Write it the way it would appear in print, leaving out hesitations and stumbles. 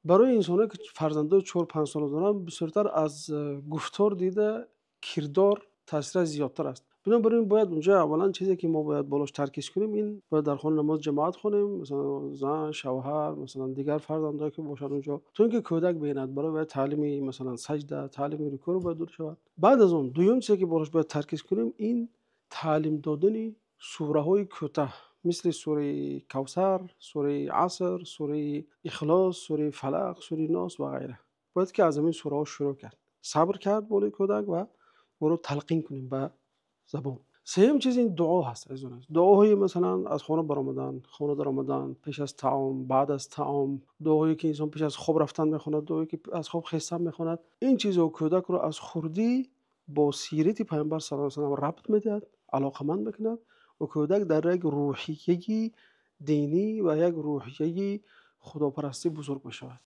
Барои инсонҳое ки фарзандони 4-5 сола доранд, бисёртар аз гуфтор дида кирдор таъсираш зиёдтар аст. Бинобар ин бояд онҷо аввалан чизе ки мо бояд болош таркиз кунем, ин бояд дар хона намози ҷамоат хонем, масалан зан, шавҳар, масалан дигар фарзандҳое ки бошанд онҷо, то ин ки кӯдак бинад, барои вай таълими масалан саҷда, таълими рукуъ бояд дода шавад. Баъд аз он дуюм чизе ки болош бояд таркиз кунем, ин таълим додани сураҳои кӯтоҳ, мисли сураи Кавсар, сураи Аср, сураи Ихлос, сураи Фалақ, сураи Нос ва ғайра. Бояд ки аз ҳамин сураҳо шурӯъ кард. Сабр кард болои кӯдак ва ӯро талқин кунем ба забон. Сеюм чиз ин дуо ҳаст, азизон. Дуоҳои масалан аз хона баромадан, хона даромадан, пеш аз таом, баъд аз таом, дуоҳое ки инсон пеш аз хоб рафтан мехонад, дуое ки аз хоб хестан мехонад. Ин чизҳо кӯдакро аз хурдӣ бо сирати Пайғамбар саллаллоҳу алайҳи васаллам рабт медиҳад, алоқаманд мекунад ва кӯдак дар як руҳияи динӣ ва як руҳияи худопарастӣ бузург мешавад.